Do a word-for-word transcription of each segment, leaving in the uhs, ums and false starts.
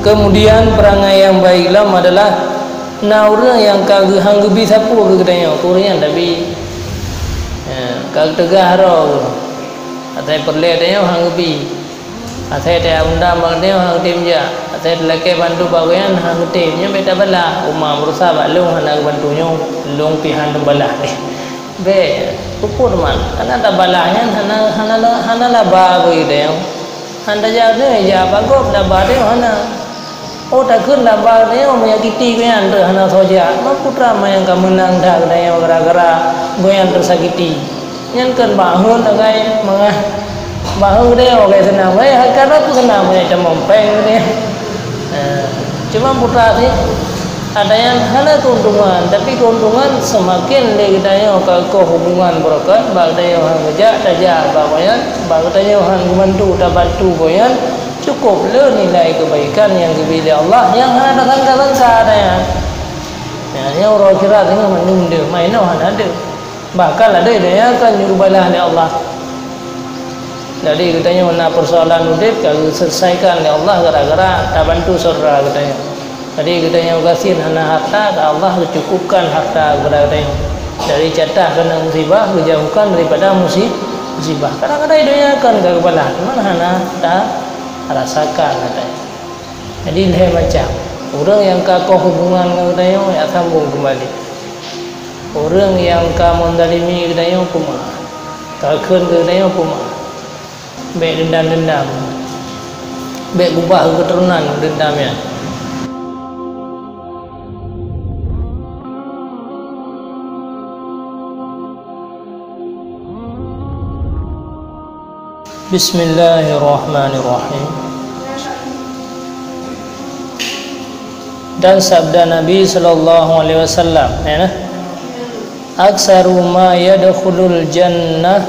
Keumudian, peurangai nyang baik lom adalah na ureuëng nyang ka geuhang geubi sapeue keu geutanyoe, keu ureuëng nyan tabi. Ya, ka geuteugah droe, asai peureulée tanyoe hang geubi. Asai teuundang bak tanyoe hang geutem jak. Asai teulakée bantu bak gobnyan hang geutem. Nyoe bék tabalah, uma meurusa bak lôn hana geubantu nyoe, lôn pih hana balah. Bék, peuphon man, kana tabalah nyan hana, hana, hana laba bagi tanyoe. Hana tajak nyoe jak bak gob laba tanyoe hana. Oh, takheun laba tanyoe menyakiti gobnyan teuh hana soe jak. Ma putra ma nyang ka meunang that geutanyoe gara-gara gobnyan teusakiti. Nyan kheun bahon agai mangah. Bahon geutanyoe agai seunang. Wai, hai kana pun seunang, wai, tamong péng geutanyoe. Nah, cuma putra sih. Ada nyang hana keuntungan, tapi keuntungan seumaken lé geutanyoe ka koh hubungan beureukat, bak geutanyoe hang geujak tajak bak gobnyan, bak geutanyoe hang geubantu tabantu gobnyan, cukup le nilai keubaikan nyang geubri lé Allah nyang hana tasangka-sangka ata nyan. Nyan, nyang uroe akhirat singoh mandum deuh, ma inoe hana deuh. Bahkan ladée donya kan nyuruh balah lé Allah. Jadi geutanyoe na peusoalan udeb ka geuseulesaikan lé Allah gara-gara tabantu syedara geutanyoe. Jadi geutanyoe gasien hana harta, ka Allah geucukupkan harta keupada geutanyoe. Dari jatah keuneuk musibah geujauhkan daripada musi-, musibah. Kadang-kadang di donya kan ka geubalah, cuman hana tarasakan geutanyoe. Jadi lhée macam. Ureuëng nyang ka koh hubungan ngon geutanyoe, jak sambong keumbali. Ureuëng nyang ka meuzalimi geutanyoe, peumaáh. Ka kheun keu geutanyoe, peumaáh. Bék deundam-deundam. Bék gubah keu keuturonan deundam nyan. Bismillahirrahmanirrahim. Dan sabda Nabi sallallahu alaihi wasallam, ya, nah, "Aktsaru ma yadkhulul jannah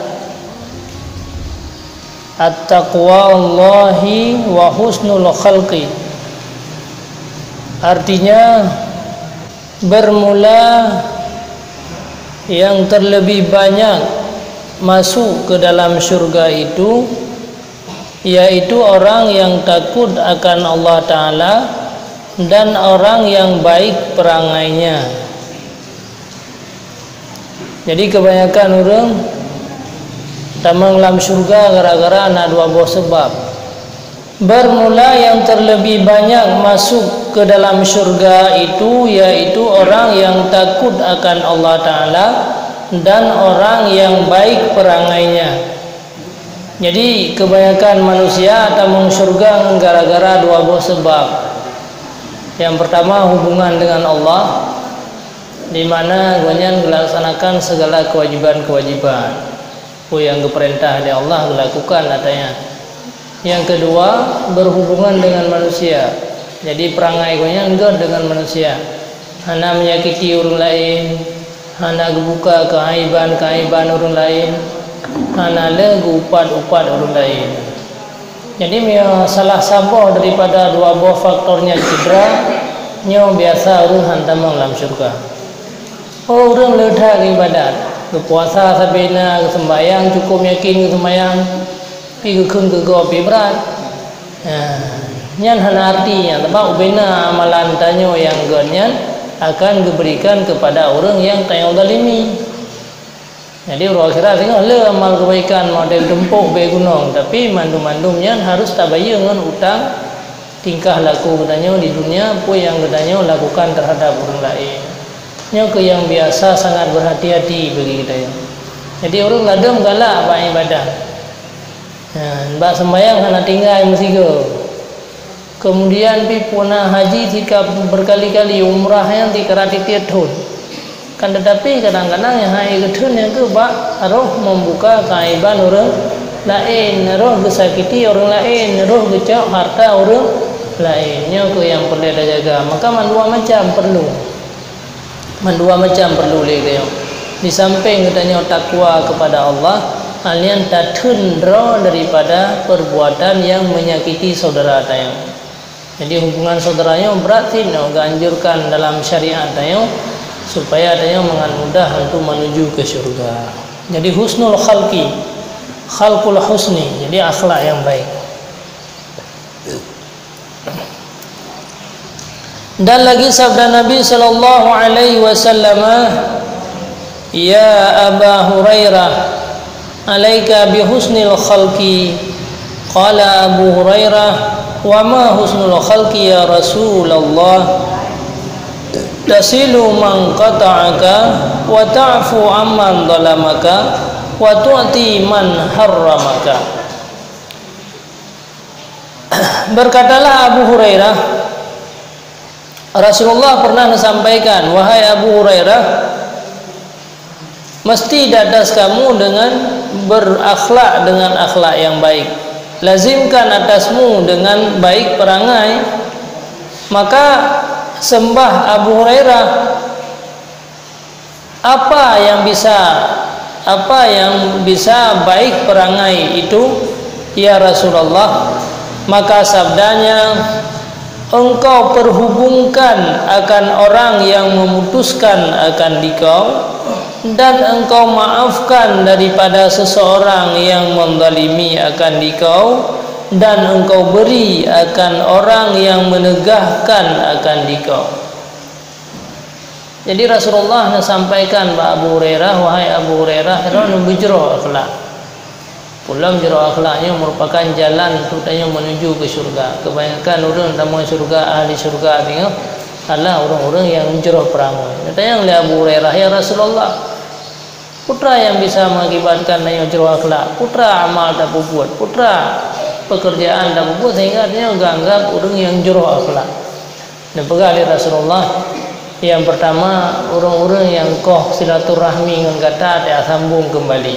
at-taqwallahi wa husnul khalqi." Artinya, bermula yang terlebih banyak masuk ke dalam syurga itu, yaitu orang yang takut akan Allah Ta'ala dan orang yang baik perangainya. Jadi, kebanyakan ureuëng tamong lam syurga gara-gara na dua boh sabab. Bermula yang terlebih banyak masuk ke dalam syurga itu, yaitu orang yang takut akan Allah Ta'ala dan orang yang baik perangainya. Jadi, kebanyakan manusia tamong syurga ngon gara-gara dua boh sabab. Yang pertama, hubungan dengan Allah, di mana gobnyan melaksanakan segala kewajiban-kewajiban. Peue nyang geupeurintah lé Allah geulakukan ata nyan. Nyang keudua, berhubungan dengan manusia. Jadi, peurangai gobnyan gét dengan manusia. Hana menyakiti ureuëng laén, hana geubuka keuaiban-keuaiban ureuëng laén, hana le geuupat-upat ureuëng laén. Jadi, meunyoe salah saboh daripada dua boh faktor nyan cedera, nyoe biasa ureuëng han tamong lam syeuruga. Oh, ureuëng le that geuibadat, geupuasa sabe na, geuseumbayang cukup yakin geuseumbayang, pi geukheun keu gob pi brat. Nah, nyan hana arti nyan, sabab ubena amalan tanyoe nyang gét nyan akan geuberikan keupada ureuëng nyang tanyoe zalimi. Jadi, uroe akhirat singoh le amal keubaikan model tumpok bée gunong, tapi mandum-mandum nyan harôh tabayeue ngon utang tingkah laku geutanyoe di dunia, peue nyang geutanyoe lakukan teuhadab ureuëng laén. Nyoe keuh nyang biasa sangat beuhati-hati bagi geutanyoe. Jadi, ureuëng ladôm galak bak ibadah. Nah, bak seumbayang hana tinggai meusigoe. Keumudian pih peue na haji sika beurkali-kali, umrah nyan sikarat tiep-tiep thon. Kan teutapi kadang-kadang nyang han ék geutheun nyan keuh bak roh meubuka keuaiban ureuëng laén, roh geusakiti ureuëng laén, roh geucok hareuta ureuëng laén. Nyoe keuh nyang peureulée tajaga. Maka mandua macam peurlu. Mandua macam peurlu lé geutanyoe. Di sampéng geutanyoe takwa keupada Allah, hal nyan tatheun droe daripada peurbuatan nyang meunyakiti syedara tanyoe. Jadi, hubungan syedara nyoe brat cit nyoe geuanjurkan dalam syariat tanyoe, supaya tanyoe mangat mudah untuk menuju ke syurga. Jadi, husnul khalqi, khalqul husni, jadi akhlak nyang baik. Dan lagi sabda Nabi sallallahu alaihi wasallam, "Ya Aba Hurairah, alaika bi husnil khalqi." Qala Abu Hurairah, "Wa ma husnul khalqi ya Rasulullah?" "Tasilu man qata'aka, wa ta'fu amman zalamaka, wa tu'ti man harramaka." Berkatalah Abu Hurairah, Rasulullah pernah menyampaikan, "Wahai Abu Hurairah, mesti di atas kamu dengan berakhlak dengan akhlak yang baik. Lazimkan atasmu dengan baik perangai." Maka sambah Abu Hurairah, "Apa yang bisa, apa yang bisa baik perangai itu, ya Rasulullah?" Maka sabdanya, "Engkau perhubungkan akan orang yang memutuskan akan dikau, dan engkau maafkan daripada seseorang yang menzalimi akan dikau, dan engkau beri akan orang yang menegahkan akan dikau." Jadi Rasulullah neusampaikan bak Abu Hurairah, "Wahai Abu Hurairah, droeneuh beujroh akhlak." Peue lom jroh akhlak nyoe merupakan jalan untuk tanyoe menuju ke syurga. Kebanyakan ureuëng tamong syurga, ahli syurga singoh adalah ureuëng-ureuëng nyang jroh peurangui. Geutanyong lé Abu Hurairah, "Ya Rasulullah, peue teuma nyang bisa mengakibatkan tanyoe jroh akhlak? Peue teuma amal tapeubuet? Peue teuma pekerjaan tapeubuet sehingga tanyoe geuanggap ureuëng nyang jroh akhlak?" Neupeugah lé Rasulullah, "Nyang peurtama, ureuëng-ureuëng nyang koh silaturahmi ngon gata, tajak sambong keumbali.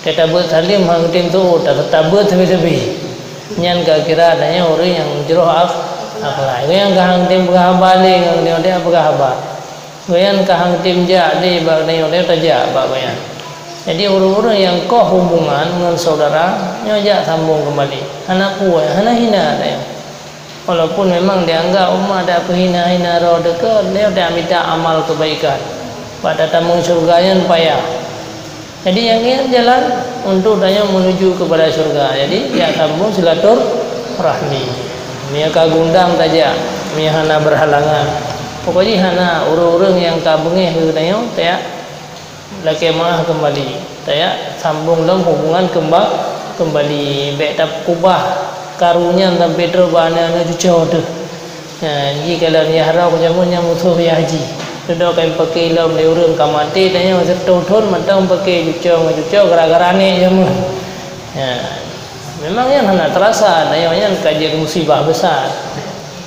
Tajak tabeuet saleuem hana tem tuwoe, ta-, tabeuet sabe-sabe. Nyan ka kira tanyoe ureuëng nyang jroh ak-, akhlak. Nyang ka hana tem peugah haba lé ngon tanyoe, tajak peugah haba. Gobnyan ka hana tem jak lé bak tanyoe, tajak bak gobnyan." Jadi, ureuëng-ureuëng nyang koh hubungan ngon syedara, nyoe jak sambong keumbali. Hana peue, hana hina tanyoe. Walaupun memang dianggap umat dak peuhina-hina droe teuka, lheueh dak mita amal kebaikan. Bak tatamong syeuruga nyan payah. Jadi, nyang nyan jalan untuk tanyoe menuju kepada syeuruga. Jadi, jak sambong silaturahmi. Meunyoe ka geuundang tajak, meunyoe hana berhalangan. Pokok jih hana ureuëng-ureuëng nyang ka beungéh keu tanyoe, tajak lakée meuáh keumbali. Tajak sambong lom hubungan keumba-, keumbali. Bék tapeukubah karu nyan sampoe trok bak aneuëk-aneuëk cucoe teuh. Nah, jih kalon yah droe jameun nyan musoh yah jih. Dudoe ka jipaké lom lé ureuëng ka maté, tanyoe siteue thon mantong paké cucoe ngon cucoe gara-gara aneuëk jameun. Nah, memang nyan hana teurasa, tanyoe nyan ka jeuet musibah besar.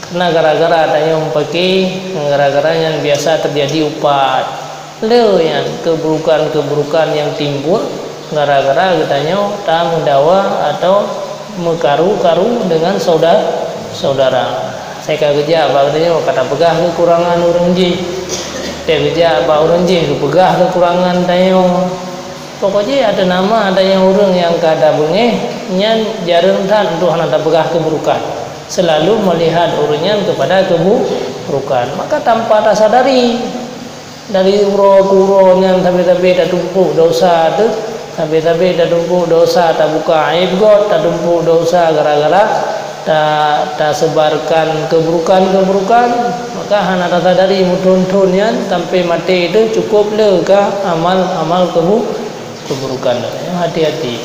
Karena gara-gara tanyoe paké, gara-gara nyan biasa teujadi upat. Le nyan keuburukan-keuburukan nyang timbul gara-gara geutanyoe tameudawa atau meukaru-karu deungon sauda-, saudara. Asai ka geujak bak geutanyoe ka tapeugah keukurangan ureuëng jih. Asai geujak bak ureuëng jih geupeugah keukurangan tanyoe. Pokok jih ateueh nama tanyoe ureuëng nyang ka tabeungéh, nyan jareueng that untuk hana tapeugah keuburukan. Selalu melihat ureuëng nyan kepada keubu-, keuburukan. Maka tanpa tasadari, dari uroe keu uroe nyan sabe-sabe tatumpok desya teuh, sabe-sabe tatumpok desya, tabuka aéb gob, tatumpok desya gara-gara ta-, tasebarkan keuburukan-keuburukan, maka hana tasadari meuthon-thon nyan sampoe maté teuh cukôp le ka amal-amal keubu-, keuburukan. Hati-hati.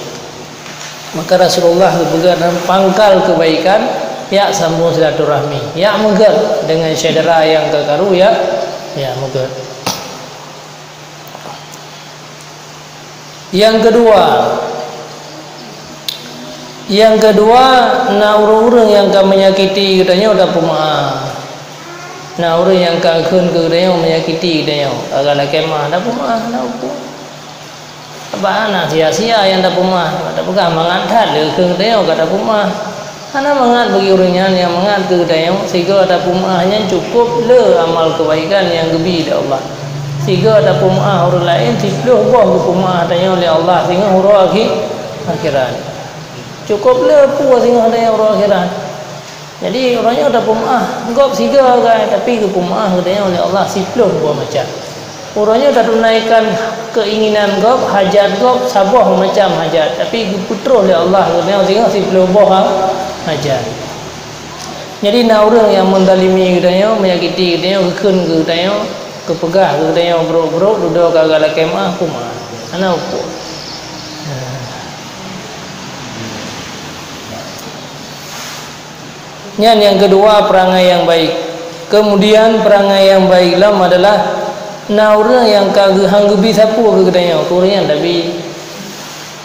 Maka Rasulullah geupeugah dalam pangkal kebaikan, yak sambung silaturahmi, yak meuget dengan syedara nyang ka karu, yak, yak meuget. Nyang keudua, nyang keudua, na ureuëng-ureuëng nyang ka menyakiti geutanyoe, tapeumeuáh. Na ureuëng nyang ka kheun keu geutanyoe, menyakiti geutanyoe, ka lakée meuáh, tapeumeuáh, na ureuëng. Bah, hana sia-sia nyang tapeumeuáh, tapeugah mangat that lé keu geutanyoe ka tapeumeuáh. Hana mangat bagi ureuëng nyan, nyang mangat keu geutanyoe, sigoe tapeumeuáh nyan cukôp le amal keubaikan nyang geubi lé Allah. Sigoe tapeumeuáh ureuëng laén, siplôh boh geupeumeuáh tanyoe lé Allah singoh uroe akhi-, akhirat. Cukôp le peue singoh tanyoe uroe akhirat. Jadi, uroe nyoe tapeumeuáh gob sigoe gai, tapi geupeumeuáh geutanyoe lé Allah siplôh boh macam. Uroe nyoe tatunaikan keinginan gob, hajat gob, saboh macam hajat, tapi geupeutroh lé Allah geutanyoe singoh siplôh boh ha-, hajat. Jadi na ureuëng nyang menzalimi geutanyoe, menyakiti geutanyoe, geukheun keu geutanyoe, geupeugah keu geutanyoe brok-brok, dudoe ka galakée meu'ah, peue meu'ah. Hana upo. Nyan nyang keudua, perangai nyang baik. Kemudian perangai nyang baik lom adalah na ureuëng nyang ka geuhang geubi sapeue keu geutanyoe, keu ureuëng nyan tabi.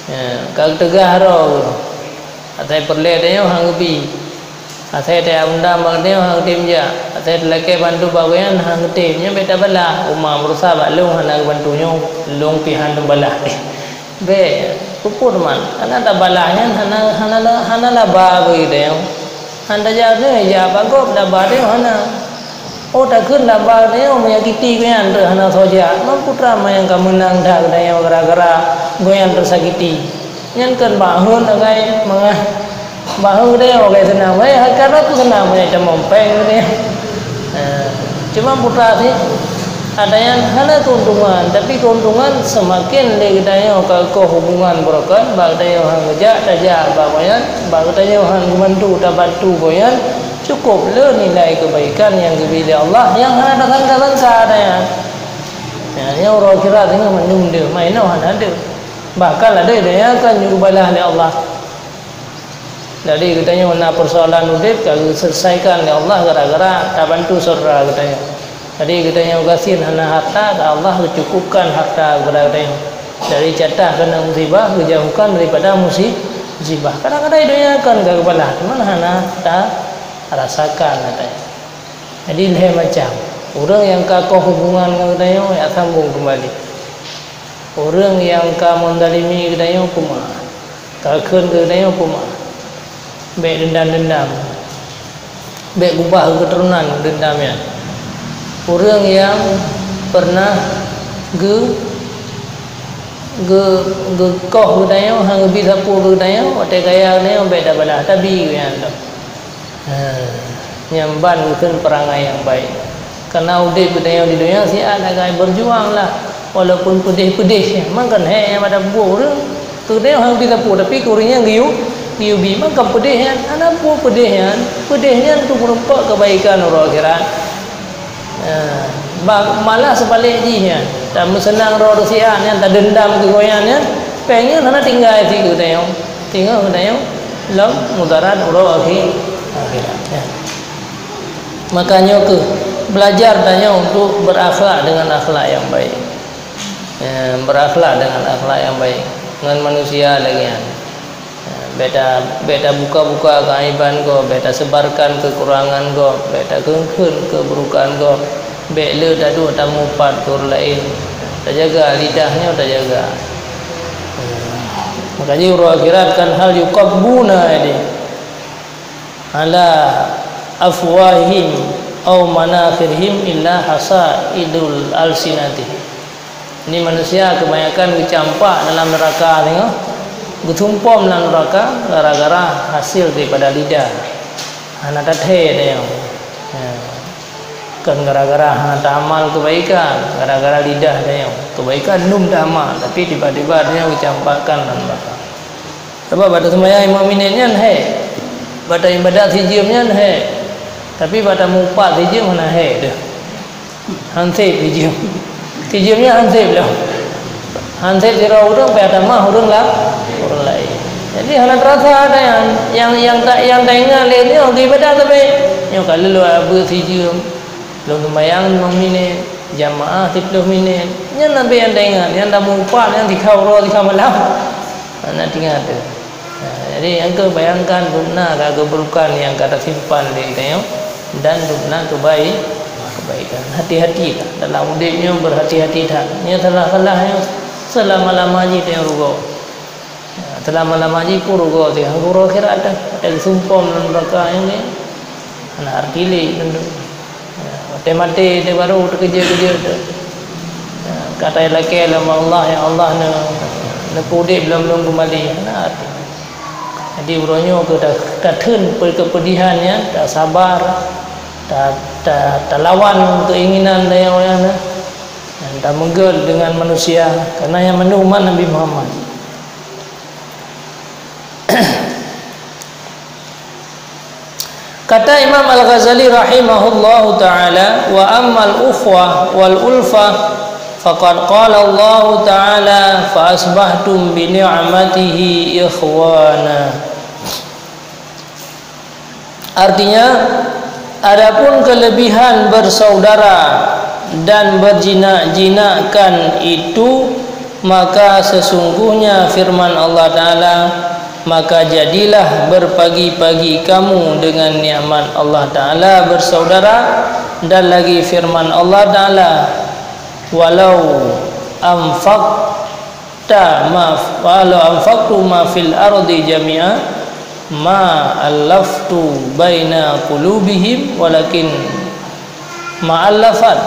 Ya, ka geuteugah droe. Asai peureulée tanyoe hang geubi. Asai teuundang bak tanyoe hang geutem jak. Asai teulakée bantu bak gobnyan hang geutem. Nyoe bék tabalah. Uma meurusa bak lôn hana geubantu nyoe, lôn pih hana balah. Bék, peue-peue teuma. Hana tabalah nyan hana, hana, hana laba bagi tanyoe. Hana tajak tanyoe jak bak gob laba tanyoe hana. Oh, takheun laba tanyoe menyakiti gobnyan teuk hana soe jak. Man putra ma nyang ka meunang that geutanyoe gara-gara gobnyan teusakiti. Nyan kon bak hon agai mangat. Bak hon geutanyoe agai seunang. Eh, karena tu seunang banyak tamong péng geutanyoe. Eh, cuma putra sih, ada yang hana keuntungan, tapi keuntungan semakin lé geutanyoe ka koh hubungan beureukat, bak geutanyoe hang geujak, tajak bak gobnyan, bak geutanyoe hang geubantu, tabantu gobnyan, cukup le nilai kebaikan nyang geubri lé Allah nyang hana tasangka-sangka ada nyan. Ya, nyang uroe akhirat singoh mandum deuh, ma inoe hana deuh. Bahkan ladée donya kan nyang geubalah lé Allah. Jadi geutanyoe na persoalan udeb ka geuselesaikan lé Allah gara-gara tabantu syedara geutanyoe. Jadi geutanyoe gasien hana harta, ka Allah geucukupkan harta keupada geutanyoe. Dari jatah keuneuk musibah geujauhkan daripada musi-, musibah. Kadang-kadang di donya kan ka geubalah, cuman hana ta rasakan geutanyoe. Jadi lhée macam. Ureuëng nyang ka koh hubungan ngon geutanyoe, jak sambong keumbali. Ureuëng nyang ka meuzalimi geutanyoe peue meu'ah, ka kheun keu geutanyoe peue meu'ah. Bék deundam-deundam. Bék gubah keu keuturonan deundam nyan. Ureuëng nyang peureunah geu-, geu-, geukoh geutanyoe, hang geubi sapeue keu geutanyoe, watée kaya geutanyoe bék tabalah, tabi geutanyoe. Ha, nyan ban geukheun peurangai nyang baik. Kareuna udeb geutanyoe di donya siat agai, berjuanglah, walaupun peudeh-peudeh nyan. Mangkon hék nyang bak tapeubuet ureuëng, keu geutanyoe hana geubi sapeue, tapi keu ureuëng nyan geuyue-, geuyue bi. Mangkon peudeh nyan, hana peue peudeh nyan. Peudeh nyan keu meurumpok keubaikan uroe akhirat. Ha, ba-, malah seubalek jih nyan, tameuseunang droe siat nyan, tadeundam keu gobnyan nyan, péng nyan hana tinggai sit keu geutanyoe. Teungoh geutanyoe lom mudarat uroe akhi-, akhirat, ya. Makanya keuh belajar tanyoe untuk berakhlak dengan akhlak yang baik. Ya, berakhlak dengan akhlak yang baik ngon manusia lagée nyan. Ya, bék ta-, bék tabuka-buka keuaiban gob, bék tasebarkan keukurangan gob, bék takheun-kheun keuburukan gob, bék le taduek tamupat keu ureuëng laén. Tajaga lidah nyoe, tajaga. Maka jih uroe akhirat kan, hal yukabbuna, jadi, ala afwahihim au manakhirihim illa hasaidul alsinatihim. Ni manusia kebanyakan geucampak dalam neuraka singoh, geusumpom lam neuraka gara-gara hasil daripada lidah. Hana tathée tanyoe. Ya. Kon gara-gara hana taamal keubaikan, gara-gara lidah tanyoe. Keubaikan lom taamal, tapi tiba-tiba tanyoe geucampakkan lam neuraka. Sabab bak taseumayang limong minét nyan hék, bak taibadat sijeuem nyan hék, tapi bak tamupat sijeuem hana hék deuh. Hana sép sijeuem. Sijeuem nyan hana sép lom. Hana sép sidroe ureuëng, payah tamah ureuëng la-, ureuëng laén. Jadi hana teurasa ata nyan. Nyang, nyang ta-, nyang taingat lé nyoe keu ibadat sabe. Nyoe ka lheueh beuet sijeuem, lôn seumayang limong minét, jamaah siplôh minét. Nyan sabe nyang taingat, nyang tamupat nyan sikha uroe sikha malam. Hana teuingat teuh. Nah, jadi nyang keuh bayangkan dum na ka keuburukan nyang ka tasimpan lé geutanyoe dan dum na keubai-, keubaikan. Hati-hatilah dalam udeb nyoe, beurhati-hati that. Nyoe salah-salah nyoe seulama-lama jih tanyoe rugoe. Nah, seulama-lama jih peue rugoe teuh, uroe akhirat teuh. Watée geusumpom lam neuraka nyoe, hana arti lé teuntu. Ya, watée maté teuh baru teukeujot-keujot teuh. Ya, ka talakée lom Allah, "Ya Allah, ne-, neupeuudeb lom lôn keumbali." Hana arti. Jadi uroe nyoe keu ta-, tatheun pe-, keupeudihan nyan, tasabar, ta-, ta-, talawan keuinginan tanyoe nyan, dan tameugét deungon manusia, karena nyan mandum umat Nabi Muhammad. Kata Imam Al-Ghazali rahimahullahu ta'ala, "Wa ammal ukhuwah wal ulfah, faqad qala Allahu ta'ala, 'Fa asbahtum bi ni'matihi ikhwana.'" Artinya, adapun kelebihan bersaudara dan berjinak-jinakkan itu, maka sesungguhnya firman Allah Ta'ala, "Maka jadilah berpagi-pagi kamu dengan nikmat Allah Ta'ala bersaudara," dan lagi firman Allah Ta'ala, "Walau anfaqta ma, walau anfaqtu ma fil ardi jami'a ma allaftu baina qulubihim walakin ma allafat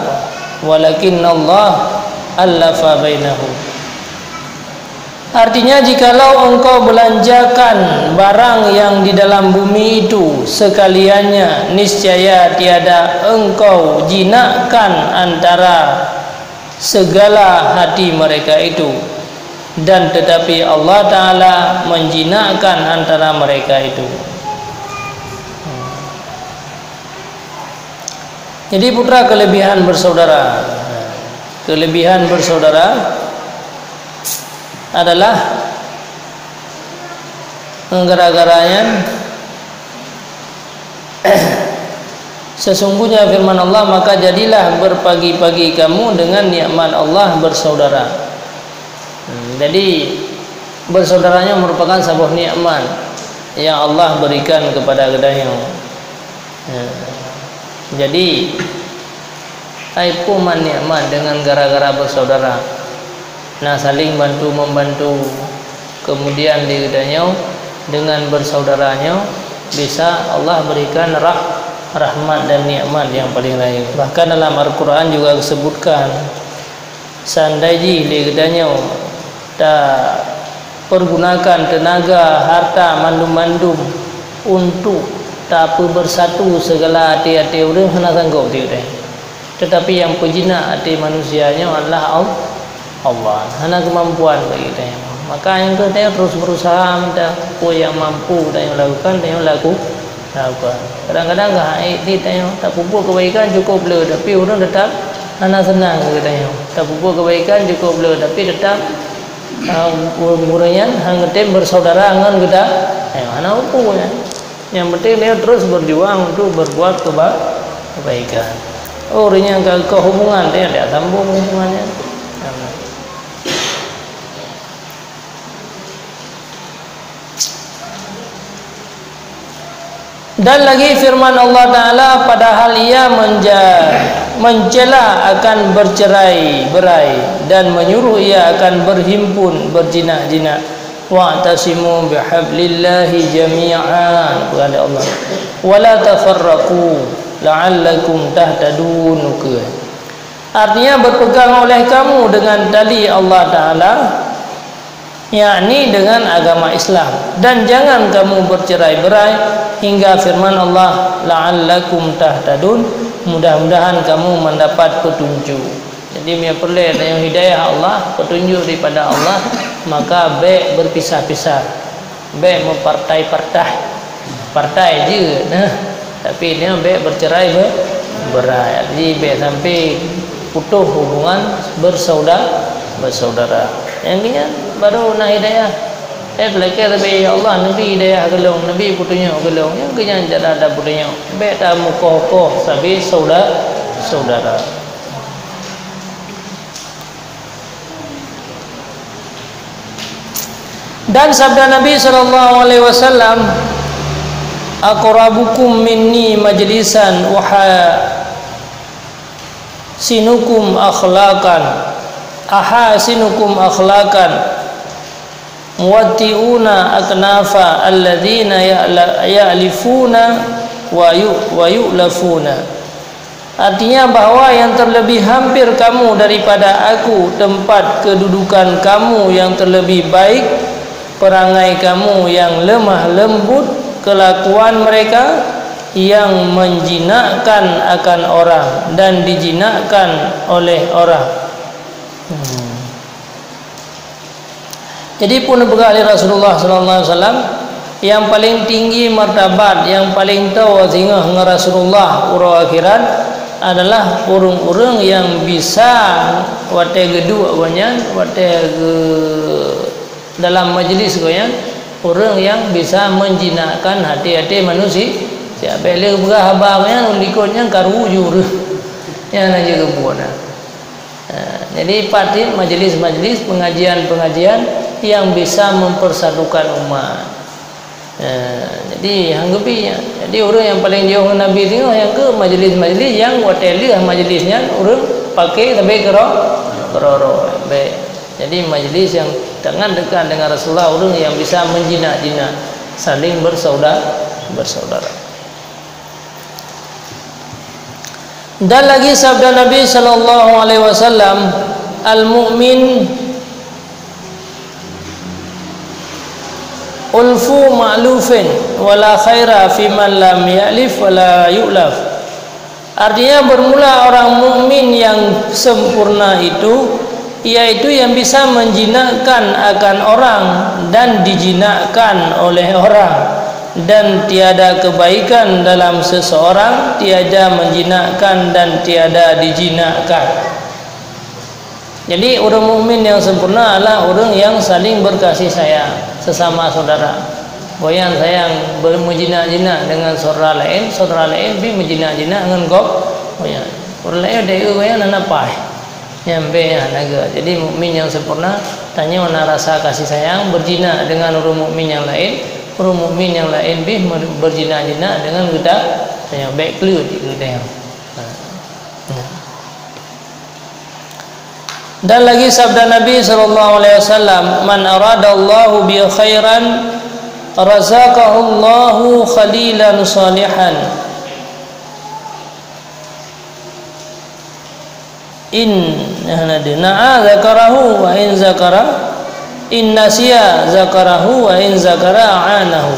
walakin Allah allafa bainahum." Artinya, jikalau engkau belanjakan barang yang di dalam bumi itu sekaliannya, niscaya tiada engkau jinakkan antara segala hati mereka itu, dan tetapi Allah Ta'ala menjinakkan antara mereka itu. Jadi, putra, kelebihan bersaudara, kelebihan bersaudara adalah gara-garanya sesungguhnya firman Allah, "Maka jadilah berpagi-pagi kamu dengan nikmat Allah bersaudara." Hmm, jadi, bersaudaranya merupakan sebuah nikmat yang Allah berikan kepada geutanyoe. Ya. Jadi, ai peue man nikmat dengan gara-gara bersaudara. Na saling bantu-membantu. Kemudian di geutanyoe dengan bersaudara nyoe bisa Allah berikan rah-, rahmat dan nikmat yang paling raya. Bahkan dalam Al-Quran juga disebutkan, seandai jih lé geutanyoe tapergunakan teunaga, harta, mandum-mandum untuk tapeubersatu segala até-até ureuëng, hana sanggob di geutanyoe. Tetapi nyang peujinak até manusia nyoe adalah Al-, Allah. Hana keumampuan bagi geutanyoe. Maka nyang keuh tanyoe terus berusaha mita peue nyang mampu tanyoe lakukan, tanyoe laku-, lakukan. Kadang-kadang ka hana ék di tanyoe tapeubuet keubaikan cukôp le, tapi ureuëng teutap hana seunang keu tanyoe. Tapeubuet keubaikan cukôp le, tapi teutap, ah, ureuëng nyan hana geutem bersaudara ngon geuta-, eh, hana peue nyan. Nyang penting dia terus berjuang untuk berbuat keba-, kebaikan. Oh, ureuëng nyang ka keu hubungan dia, dia sambung hubungan nyan. Dan lagi firman Allah Ta'ala, padahal ia menja-, mencela akan bercerai-berai dan menyuruh ia akan berhimpun, berjinak-jinak. "Wa'tasimu bihablillahi jami'an," kata Allah. "Wa la tafarraqu la'allakum tahtadun," kheun. Artinya, berpegang oleh kamu dengan tali Allah Ta'ala, yakni dengan agama Islam, dan jangan kamu bercerai-berai, hingga firman Allah, "La'allakum tahtadun," mudah-mudahan kamu mendapat petunjuk. Jadi, meunyoe peureulée tanyoe hidayah Allah, petunjuk daripada Allah, maka bék berpisah-pisah, bék meupartai-partai. Partai jeuet, nah. Tapi nyoe bék bercerai be-, berai. Jadi, bék sampai putus hubungan bersauda-, bersaudara. Nyang nyan baru na hidayah. Eh, peulakée sabe, "Ya Allah, neubi hidayah keu lôn, neubi peutunyok keu lôn." Nyang keu nyan cara tapeutunyok. Bék tamukoh-koh sabe sauda-, saudara. Dan sabda Nabi sallallahu alaihi wasallam, "Aqrabukum minni majlisan, uhasinukum akhlaqan, ahasinukum akhlaqan, muwatti'una aknafa alladzina ya'la-, ya'lifuna wa yu-, wa yu'lafuna." Artinya bahwa yang terlebih hampir kamu daripada aku, tempat kedudukan kamu yang terlebih baik, perangai kamu yang lemah lembut, kelakuan mereka yang menjinakkan akan orang dan dijinakkan oleh orang. Hmm. Jadi, peue neupeugah lé Rasulullah sallallahu alaihi wasallam, Nyang paleng tinggi martabat, nyang paleng toe singoh ngon Rasulullah uroe akhirat adalah ureuëng-ureuëng nyang bisa watée geuduek gobnyan, watée geu-, dalam majlis gobnyan, ureuëng nyang bisa menjinakkan hati-hati manusia. Siap bèk lé peugah haba gobnyan, likot nyan karu ju ureuëng. Nyan hana jeuet geubuet na. Ha, jadi, pat cit majelis-majelis, pengajian-pengajian yang bisa mempersatukan umat. Ha, jadi, han geubi nyan. Jadi, ureuëng nyang paleng jiôh ngon Nabi singoh nyang keu majelis-majelis nyang watée lheueh majelis nyan ureuëng paké sabe keuro-, keuroro. Bèk. Jadi, majelis yang sangat dekat dengan Rasulullah, ureuëng yang bisa menjinak-jinak, saling bersaudara, bersaudara. Dan lagi sabda Nabi sallallahu alaihi wasallam, "Al-mu'min ulfu ma'lufin, wa la khaira fi man lam ya'lif wa la yu'laf." Artinya, bermula orang mukmin yang sempurna itu, yaitu yang bisa menjinakkan akan orang dan dijinakkan oleh orang, dan tiada kebaikan dalam seseorang tiada menjinakkan dan tiada dijinakkan. Jadi, ureuëng mukmin nyang sempurna adalah ureuëng nyang saling berkasih sayang sesama saudara. Gobnyan sayang ber-, meujinak-jinak deungon syedara laén, syedara laén pih meujinak-jinak ngon gob-, gobnyan. Ureuëng laén deuh gobnyan hana paih. Nyan pih hana geuh. Jadi, mukmin nyang sempurna, tanyoe na rasa kasih sayang, berjinak deungon ureuëng mukmin nyang laén, ureuëng mukmin nyang laén pih mer-, berjinak-jinak deungon geuta-, tanyoe bèk kleuet geutanyoe. Ha. Nah. Dan lagi sabda Nabi sallallahu alaihi wasallam, "Man aradallahu bi khairan razaqahullahu khalilan salihan. In, na'a zakarahu wa in zakara, in nasiya zakarahu wa in zakara a'anahu."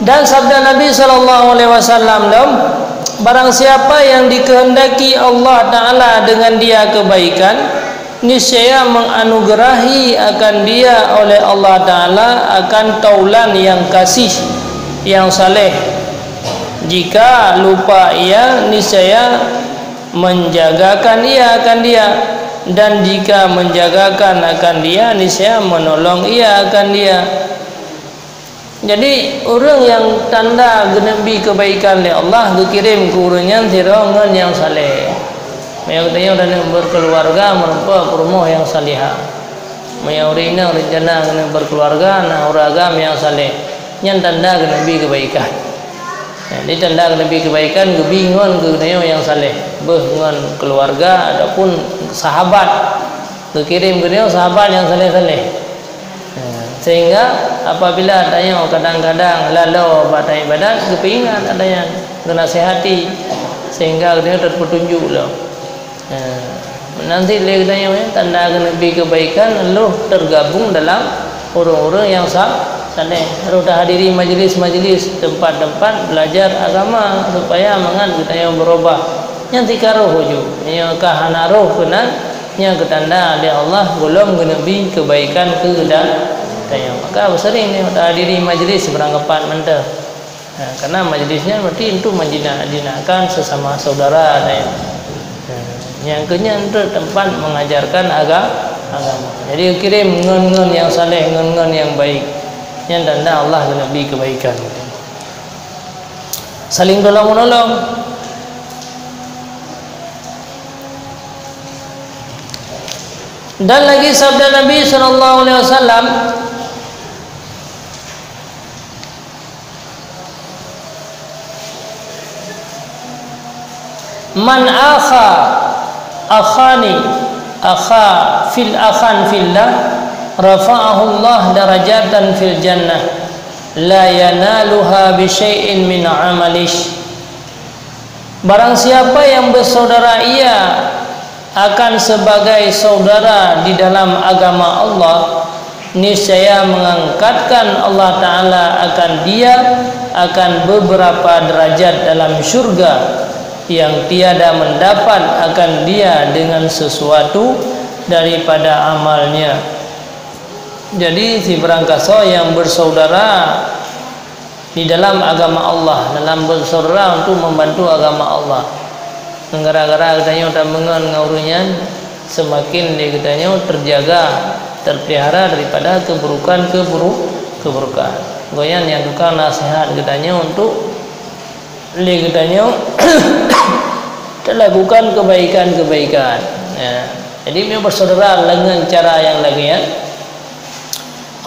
Dan sabda Nabi sallallahu alaihi wasallam lom, "Barang siapa yang dikehendaki Allah Taala dengan dia kebaikan, niscaya menganugerahi akan dia oleh Allah Taala akan taulan yang kasih, yang saleh. Jika lupa ia, niscaya menjagakan ia akan dia, dan jika menjagakan akan dia, niscaya menolong ia akan dia." Jadi, ureuëng nyang tanda geuneuk bi keubaikan lé Allah, geukirém keu ureuëng nyan sidroe ngon nyang saleh. Meunyoe geutanyoe taneuk beukeuluwarga, meurumpok peurumoh nyang salihah. Meunyoe ureuëng inong reuncana geuneuk beukeuluwarga, na ureuëng agam nyang saleh, nyan tanda geuneuk bi keubaikan. Jadi, tanda geuneuk bi keubaikan geubi ngon geutanyoe nyang saleh, beuh ngon keuluwarga ataupun sahabat. Geukirém geutanyoe sahabat nyang saleh-saleh. Sehingga apabila tanyoe kadang-kadang laloe bak ibadat, geupeuingat ata nyan, geunasihati, sehingga geutanyoe teupeutunjuk lom. Meunan cit lé geutanyoe, tanda geuneuk bi keubaikan lheueh teugabong dalam ureuëng-ureuëng nyang sa-, saleh. Rôh tahadiri majlis-majlis, teumpat-teumpat beulajar agama, supaya mangat geutanyoe beurubah. Nyan sikaroh uju. Meunyoe ka hana roh keunan, nyan keutanda lé Allah gohlom geuneuk bi keubaikan keu geuda-, geutanyoe. Maka beuseuring nyoe tahadiri majlis sibarang teumpat mantong. Nah, karena majlis nyan berarti untuk menjinak-jinakkan sesama saudara, nah, ya. Nah, nyang keu nyan tu teumpat mengajarkan aga-, agama. Jadi, kirém ngon-ngon nyang saleh, ngon-ngon nyang baik. Nyan tanda Allah geuneuk bi keubaikan. Saling tolong-menolong. Dan lagi sabda Nabi sallallahu alaihi wasallam, "Man akha akhani, akha fil, akhan fillah, rafa'ahullah darajatan fil jannah, la yanaluha bi syai'in min amalih." Barang siapa yang bersaudara ia akan sebagai saudara di dalam agama Allah, niscaya mengangkatkan Allah Taala akan dia akan beberapa derajat dalam syurga yang tiada mendapat akan dia dengan sesuatu daripada amalnya. Jadi, sibarang kasoe nyang bersaudara di dalam agama Allah, dalam bersaudara untuk membantu agama Allah. Gara-gara geutanyoe tameungon ngon ureuëng nyan, seumaken lé geutanyoe teujaga, teupeuliara daripada keuburukan-keburu-, keuburukan. Goh nyan nyang tukang naseuhat geutanyoe untuk lé geutanyoe talakukan keubaikan-keubaikan. Ya. Jadi, meunyoe bersaudara deungon cara nyang lagée nyan,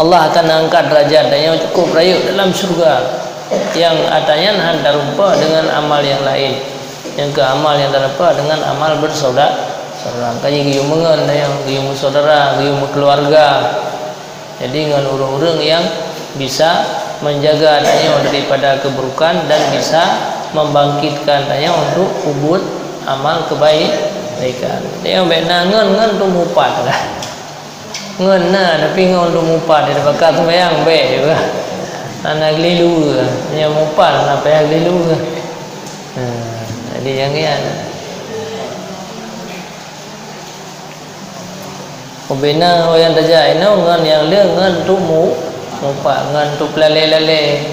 Allah akan angkat derajat tanyoe cukup rayeuk dalam syeuruga, nyang atra nyan hana tarumpok deungon amal nyang laén, nyang keu amal nyang tarumpok deungon amal bersauda-, saudara. Makanya geuyue meungon tanyoe, geuyue meusaudara, geuyue meukeuluwarga. Jadi, ngon ureuëng-ureuëng nyang bisa menjaga tanyoe daripada keuburukan dan bisa membangkitkan tanyoe untuk peubuet amal kebaik-, kebaikan. Tanyoe bék na ngon, ngon tumupat lah. Ngon na, tapi ngon untuk mupat, di baka sumbayang bék juga. Hana geulilu ke? Nyang mupat hana payah geulilu ke? Ha, jadi nyang nyan. Ubena nyang tajak inoe ngon nyang le ngon untuk mu-, mupat, ngon untuk peulalé-lalé.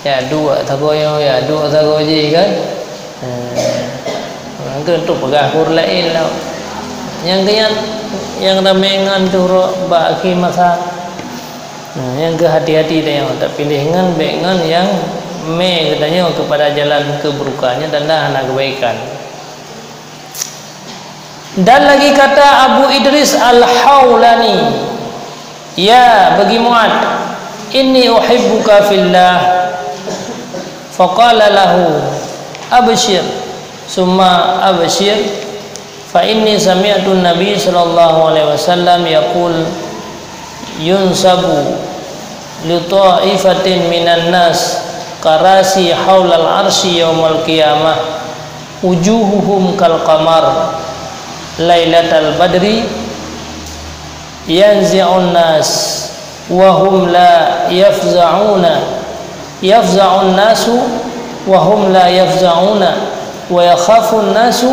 Ya, duek sagoe nyoe, ya, duek sagoe jih kan. Hmm. Nyan keuh untuk peugah ureuëng laén lah. Nyang keuh nyan, nyang ramé ngon turok bak akhé masa. Nah, nyang keuh hati-hati tanyoe, tapiléh ngon bék ngon nyang mé geutanyoe keupada jalan keuburukan, nyan tanda hana keubaikan. Dan lagi kata Abu Idris Al-Haulani, "Ya, bagi Mu'ad, inni uhibbuka fillah." Faqala lahu, "Abshir, summa abshir, fa inni sami'tu Nabi sallallahu alaihi wasallam yaqul, yunsabu li ta'ifatin minan nas karasi haulal arsy yaumal qiyamah, wujuhuhum kal qamar lailatal badri, yanzi'un nas wa hum la yafza'una, yafza'un nasu wa hum la yafza'una, wa yakhafun nasu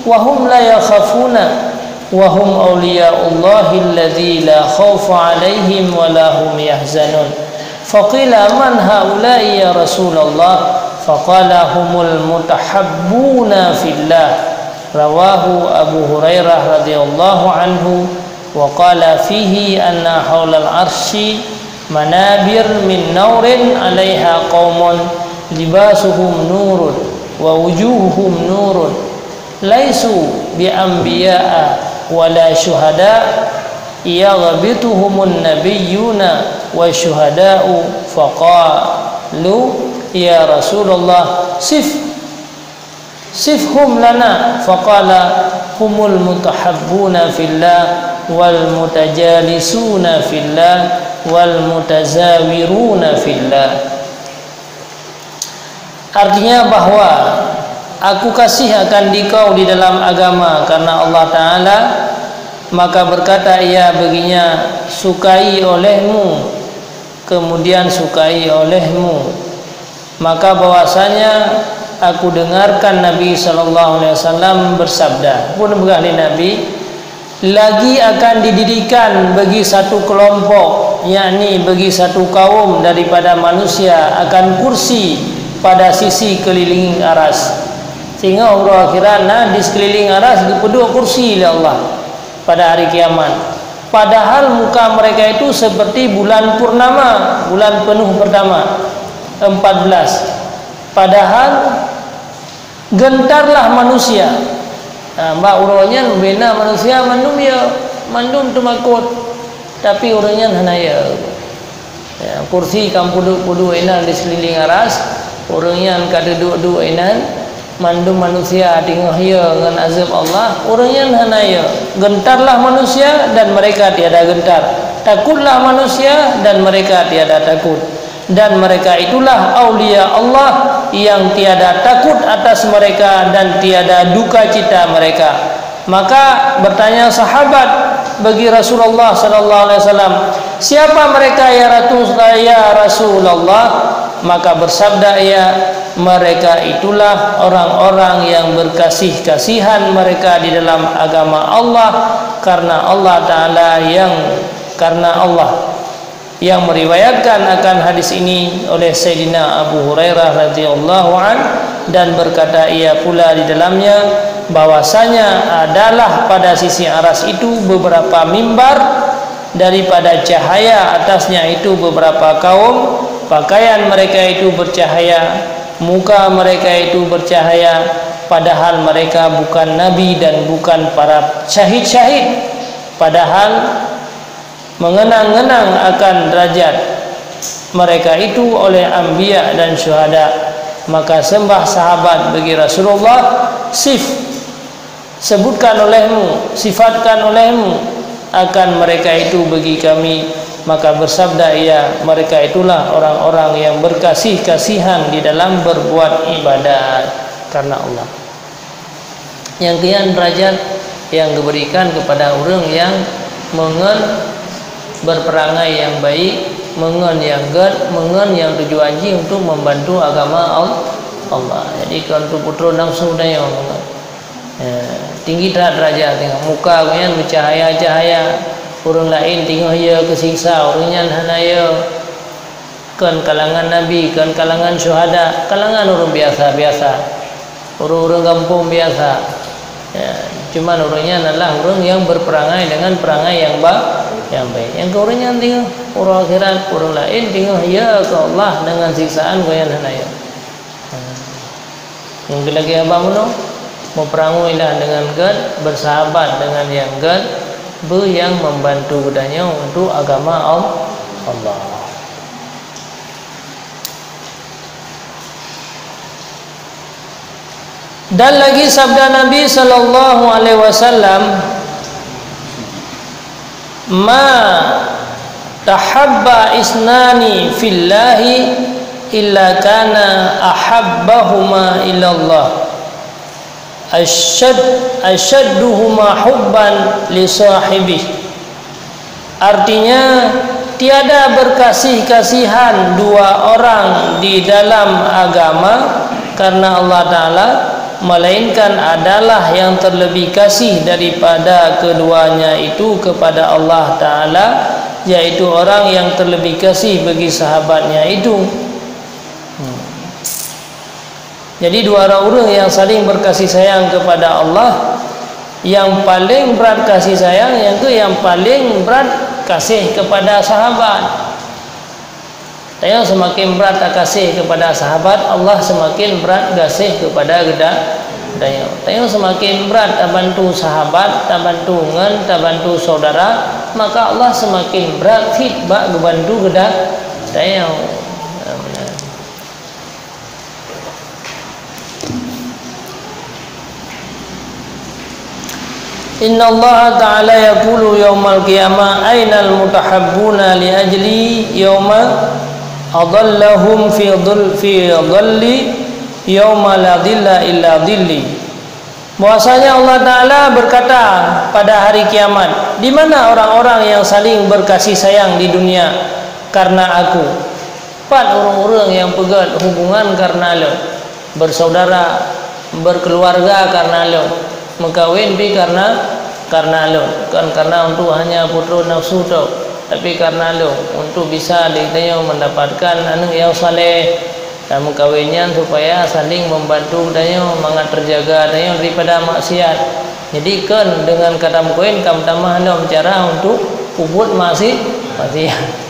wa hum la yakhafuna, wa hum awliya'ullahi alladzi la khaufun 'alaihim wa la hum yahzanun." Faqila, "Man haula'i ya Rasulullah?" Faqala, "Humul mutahabbuna fillah." Rawahu Abu Hurairah radhiyallahu anhu, wa qala fihi anna haulal arsy manabir min naurin 'alaiha qaumun libasuhum nurun wa wujuhuhum nurun, laisu bi anbiya'a wa la syuhada, yaghbituhumun nabiyyuna wa syuhada'u. Faqalu, "Ya Rasulullah, sif, sifhum lana." Faqala, "Humul mutahabbuna fillah, wal mutajalisuna fillah, wal mutazawiruna fillah." Artinya bahwa, "Aku kasih akan dikau di dalam agama karena Allah Ta'ala." Maka berkata ia baginya, "Sukai olehmu, kemudian sukai olehmu." Maka bahwasanya aku dengarkan Nabi sallallahu alaihi wasallam bersabda, peue neupeugah lé Nabi, lagi akan didirikan bagi satu kelompok, yakni bagi satu kaum daripada manusia, akan kursi pada sisi keliling aras. Sehingga uroe akhirat na di sekeliling aras geupeuduek kursi lé Allah pada hari kiamat. Padahal muka mereka itu seperti bulan purnama, bulan penuh pertama, empat belas. Padahal gentarlah manusia. Ha, bak uroe nyan bubena manusia mandum ya, mandum teumakot. Tapi ureuëng nyan hana ya. Ya, kursi ka peuduek-peuduek inan di seulileng aras, ureuëng nyan ka teuduek-duek inan, mandum manusia teungoh ya ngon azab Allah, ureuëng nyan hana ya. Gentarlah manusia dan mereka tiada gentar. Takutlah manusia dan mereka tiada takut. Dan mereka itulah aulia Allah yang tiada takut atas mereka dan tiada duka cita mereka. Maka bertanya sahabat bagi Rasulullah sallallahu alaihi wasallam, "Siapa mereka ya Rasul-, ya Rasulullah?" Maka bersabda ia, "Mereka itulah orang-orang yang berkasih-kasihan mereka di dalam agama Allah, karena Allah Ta'ala yang karena Allah. Yang meriwayatkan akan hadis ini oleh Sayyidina Abu Hurairah radhiyallahu an, dan berkata ia pula di dalamnya, bahwasanya adalah pada sisi aras itu beberapa mimbar daripada cahaya, atasnya itu beberapa kaum, pakaian mereka itu bercahaya, muka mereka itu bercahaya, padahal mereka bukan nabi dan bukan para syahid-syahid, padahal mengenang-ngenang akan derajat mereka itu oleh anbiya dan syuhada. Maka sembah sahabat bagi Rasulullah, sif, sebutkan olehmu, sifatkan olehmu akan mereka itu bagi kami. Maka bersabda ia, mereka itulah orang-orang yang berkasih-kasihan di dalam berbuat ibadat karena Allah. Nyang keu nyan derajat nyang geuberikan keupada ureuëng nyang meungon berperangai nyang baik, meungon nyang gét, meungon nyang tujuan jih untuk membantu agama Al-, Allah. Jadi, kon untuk putroe nafsu tanyoe. Ya, tinggi that derajat teuh. Muka gobnyan meucahaya-cahaya, ureuëng laén teungoh yö keusiksa, ureuëng nyan hana yö. Kon kalangan nabi, kon kalangan syuhada, kalangan ureuëng biasa-biasa, ureuëng-ureuëng gampông biasa. Ya, cuman ureuëng nyan adalah ureuëng nyang berperangai dengan perangai nyang ba-, nyang baik. Nyang keu ureuëng nyan teungoh uroe akhirat, ureuëng laén teungoh yö keu Allah dengan siksaan gobnyan hana yö. Nyang lagée haba bunoe, meupeurangui lah dengan gét, bersahabat dengan nyang gét, beu nyang membantu geutanyoe untuk agama Al-, Allah. Dan lagi sabda Nabi sallallahu alaihi wasallam, "Ma tahabba isnani fillahi illa kana ahabbahuma ilallah, asyad-, asyadduhuma hubban li sahibih." Artinya, tiada berkasih-kasihan dua orang di dalam agama karena Allah Ta'ala, melainkan adalah yang terlebih kasih daripada keduanya itu kepada Allah Ta'ala, yaitu orang yang terlebih kasih bagi sahabatnya itu. Hmm. Jadi, dua orang ureuëng yang saling berkasih sayang kepada Allah, yang paling berat kasih sayang, nyang keu nyang paling berat kasih kepada sahabat. Tanyoe seumaken brat takaséh keupada sahabat, Allah seumaken brat gaséh keupada geuda-, geutanyoe. Tanyoe seumaken brat tabantu sahabat, tabantu ngon, tabantu syedara, maka Allah seumaken brat cit bak geubantu geuda-, geutanyoe. Innallaha ta'ala yaqulu yaumal qiyamah, "Ainal mutahabbuna li ajli yauma adallahum fi dhil-, fi dhilli yauma la dhilla illa dhilli." Bahwasanya Allah Ta'ala berkata pada hari kiamat, "Di mana orang-orang yang saling berkasih sayang di dunia karena Aku?" Pat ureuëng-ureuëng nyang peugét hubungan kareuna Lôn, beusaudara, beukeuluwarga kareuna Lôn, meukawen pih kareuna, kareuna Lôn, kon kareuna untuk hanya putroe nafeusu tok, tapi kareuna Lôn, untuk bisa geutanyoe meundapatkan aneuëk nyang saleh. Dan meukawen nyan supaya saléng membantu geutanyoe mangat teujaga geutanyoe daripada maksiat. Jadi, kon deungon ka tameukawen ka meutamah lom cara untuk peubuet maksi-, maksiat.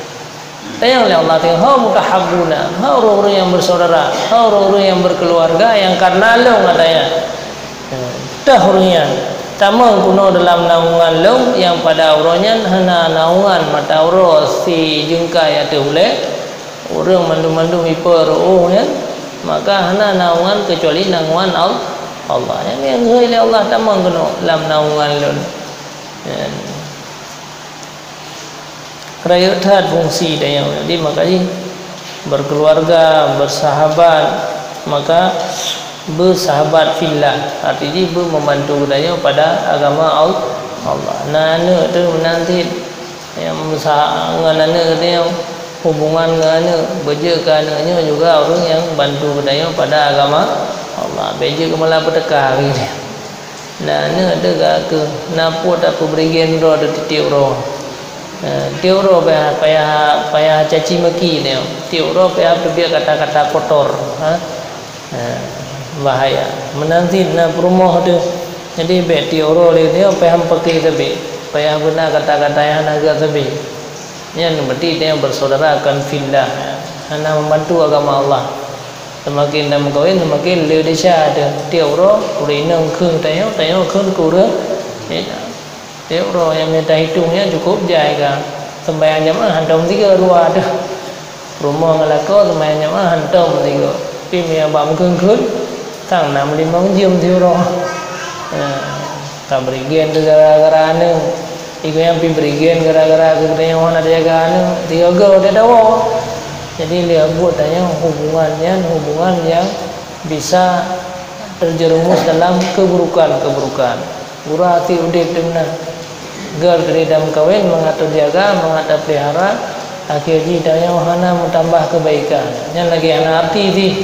Tanyong lé Allah, "Hai mutahabbuna, hai ureuëng-ureuëng nyang beusaudara, hai ureuëng-ureuëng nyang beukeuluwarga nyang kareuna Lôn," katanya. Teuh ureuëng nyan tamong keunoe dalam naungan Lôn, nyang pada uroe nyan hana naungan mata uroe sijeungkai ateueh ulée. Ureuëng mandum-mandum ipe reuôh nyan, maka hana naungan keucuali naungan Al-, Allah. Nyan nyang geuhôi lé Allah tamong keunoe lam naungan Lôn. Nyan. Rayeuk that fungsi tanyoe. Jadi, maka jih berkeluarga, bersahabat, maka bersahabat fillah. Arti jih bermembantu tanyoe pada agama Al-, Allah. Na aneuëk teuh meunan cit nyang meusaha ngon aneuëk tanyoe, hubungan ngon aneuëk, beujeuet keu aneuëk nyoe juga ureuëng nyang bantu tanyoe pada agama Allah. Beujeuet keu malah peuteuka gitu. Na aneuëk teuga keuh, na pue tapeubri gendro teuh tieb-tieb uroe. Eh, tiep uroe payah, payah, payah caci maki nyoe. Tiep uroe payah teubiet kata-kata kotor, ha? Eh, bahaya. Meunan cit na peurumoh teuh. Jadi, bèk tiep uroe lé nyoe payah meupaké sabé. Payah beuna kata-kata nyang hana gèt sabé. Nyan berarti tanyoe bersaudara kon fillah, hana membantu agama Allah. Seumaken tameukawen, seumaken le desya teuh. Tiep uroe, ureueng inong kheun tanyoe, tanyoe kheun keu ureueng inong. Tiep uroe nyang mita hitong nyan cukup jai ka. Seumbahyang jamaah hantom tiga dua teuh. Rumoh ngon lakoe seumbahyang jamaah hantom tiga. Tapi meunyo bak meukheun-kheun, sang na meulimong jeuem siuroe. Nah, ka berigen tu gara-gara aneuk. Iku nyang pi berigen gara-gara geutanyoe hana teujaga aneuk, tiga go teudawa. Jadi, lheueh buet tanyoe hubungan nyan, hubungan nyang bisa terjerumus dalam keburukan-keburukan. Gura até udép teuh meunan. Gèt keu tameukawen mangat teujaga, mangat tapeulihara, akhé jih tanyoe hana meutambah keubaikan. Nyan lagèe hana arti jih.